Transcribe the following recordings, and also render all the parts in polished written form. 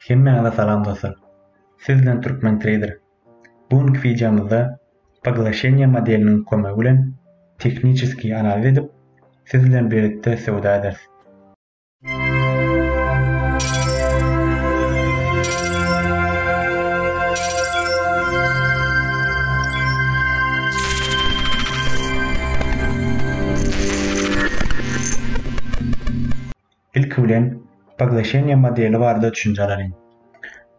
Hemmäňize salam dostlar. Siz bilen Türkmen Trader. Bu günki wideomyzda poglaşeniýe modeliniň kömegi bilen tehniçeskiý analiz edip, siz bilen birlikde söwda ederis. Ilki bilen, poglaşeniýe modeli barada düşünje alalyň.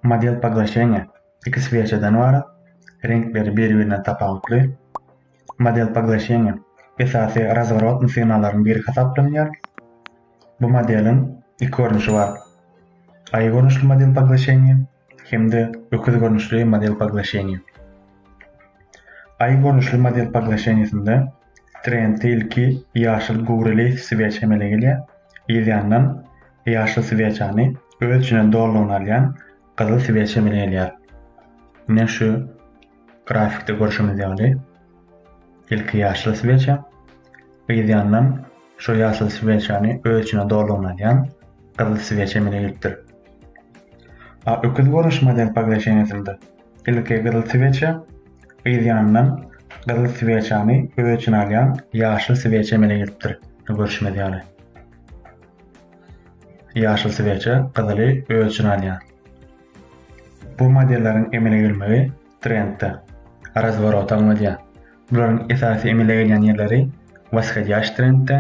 Model poglaşeniýa iki sweçadan ybarat, reňkleri bir-birinden tapawutly. Model poglaşeniýa esasy razworotnyý signallaryň biri hasaplanýar. Bu modeliň iki görnüşi bar. Aýy görnüşli model poglaşeniýa hem-de öküz görnüşli model poglaşeniýa. Aýy görnüşli model poglaşeniýasynda trendde ilki ýaşyl göwreli sweç emele gelýär. Yz ýandan ýaşyl sweçany öz içine dolulygyna alýan gyzyl sweç emele gelýär. Ine şu grafikde görşümiz ýaly ilki ýaşyl sweça, yz ýandan şu ýaşyl sweçany öz içine dolulygyna alýan gyzyl sweç emele gelipdir. A öküz görnüş model poglaşeniýasynda ilki gyzyl sweça, yz ýanyndan gyzyl sweçany öz içine alýan ýaşyl sweç emele gelipdir. Görşümiz ýaly. Ýaşyl sweça gyzyly öz içine alýar. Bu modelleriň emele gelmegi trendde razworot aňladýar. Bularyň esasy emele gelýän ýerleri woshodýaş trendde,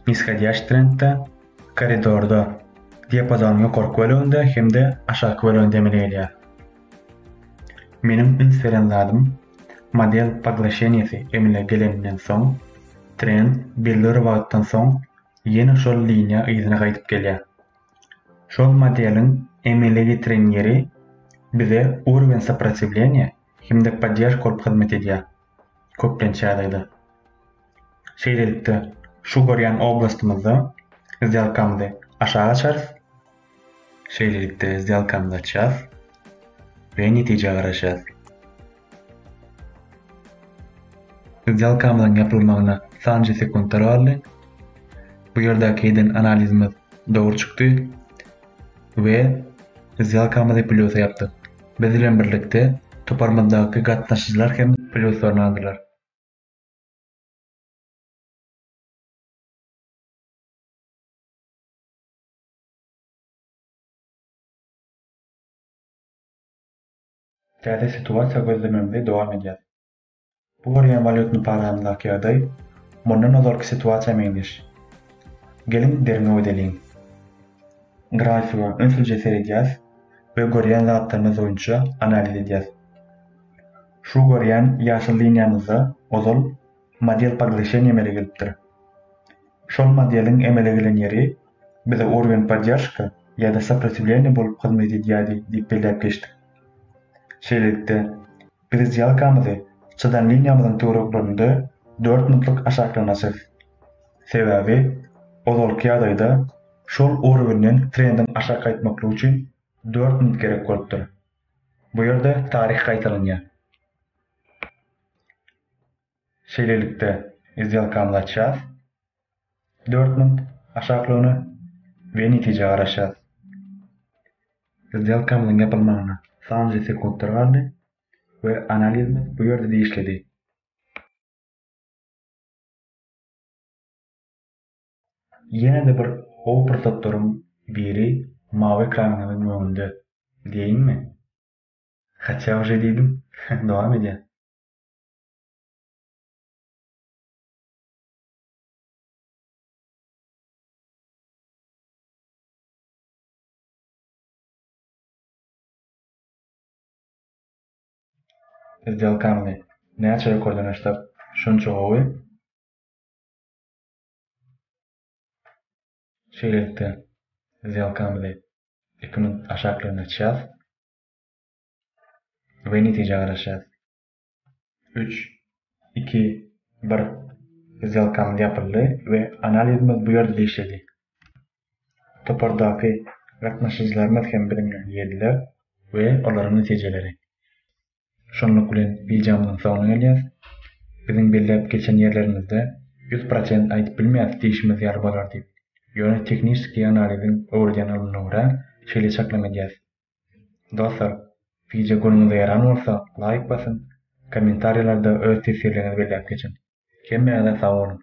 nishodýaş trendde, koridorda, diapazonyň ýokarky böleginde hem-de aşaky böleginde emele gelýär. Meniň üns beren zadym, model poglaşeniýesi emele geleninden soň, trend belli bir wagtdan soň ýene şol liniýa yzyna gaýdyp gelýär. Şol modeliň emele getiren ýeri bize urowen soprotiwleniýa hem-de podderžka bolup hyzmat edýär, köplenç ýagdaýda. Şeýlelikde, şu görýän oblastymyzda zdelkamyzy aşak açarys. Şeýlelikde, zdelkamyzy açýas we netijä garaşýas. Zdelkamyzyň ýapylmagyna sanjy sekuntlar galdy. Bu ýerdäki eden analizimiz dogry çykdy we zdelkamyzy plýusa ýapdyk. Biz bilen birlikde toparymyzdaky gatnaşyjylar hem plýuslaryny aldylar. Täze situasiýa gözlememizi dowam edýäs. Bu görýän walýutny paramyzdaky ýagdaý mundan ozalky situasiýa meňzeş. Geliň derňew edeliň. Grafige ünslije seredýäs we görýän zatlarymyz boýunça analiz edýäs. Şu görýän ýaşyl liniýamyzda ozal model poglaşeniýa emele gelipdir. Şol modeliň emele gelen ýeri bize urwen podderşka ýa-da soprotiwleniýe bolup hyzmat edýärdi diýip belläp geçdik. Şeýlelikde, biz zýalkamyzy çyzan liniýamyzyň töwereklerinde dört minutlyk aşaklygyna açarys. Sebäbi ozalky ýagdaýda şol urwenden trendiň aşak gaýtmaklygy üçin dört minut gerek bolupdyr. Bu ýerde taryh gaýtalanýar. Şeýlelikde, zýalkamyzy açýas. 4 minut aşaklygyna we netijä garaşýas. Zdelkamyzyň ýapylmagyna sanlyja sekuntlar galdy we analizimiz bu ýerde-de işledi. Ýene-de bir gowy pursatlaryň biri mawy ekranyňyzyň öňünde diýeýinmi? Haçja uje diýdim, dowam edýän. Zdelkamyzy näçe ýokardan açsak, şonça gowy. Şeýlelikde, zdelkamyzy 2 minut aşaklygyna açýas we netijä garaşýas. Üç, iki, bir. Zdelkamyz ýapyldy we analizimiz bu ýerde-de işledi. Topardaky gatnaşyjylarymyz hem biziň bilen geldiler we olaryň netijeleri. Şonluk bilen wideomyzyň soňuna gelýäs. Biziň belläp geçen ýerlerimizde 100% aýdyp bilmeýäs diýşimiz ýaly bolar diýip. Ýöne tehniçeskiý analiziň öwredýän ylmyna görä şeýle çaklama edýäs. Dostlar, wideo göwnüňize ýaran bolsa laýk basyň, kommentariýalarda öz teswirleriňizi belläp geçiň. Hemmäňize sag boluň!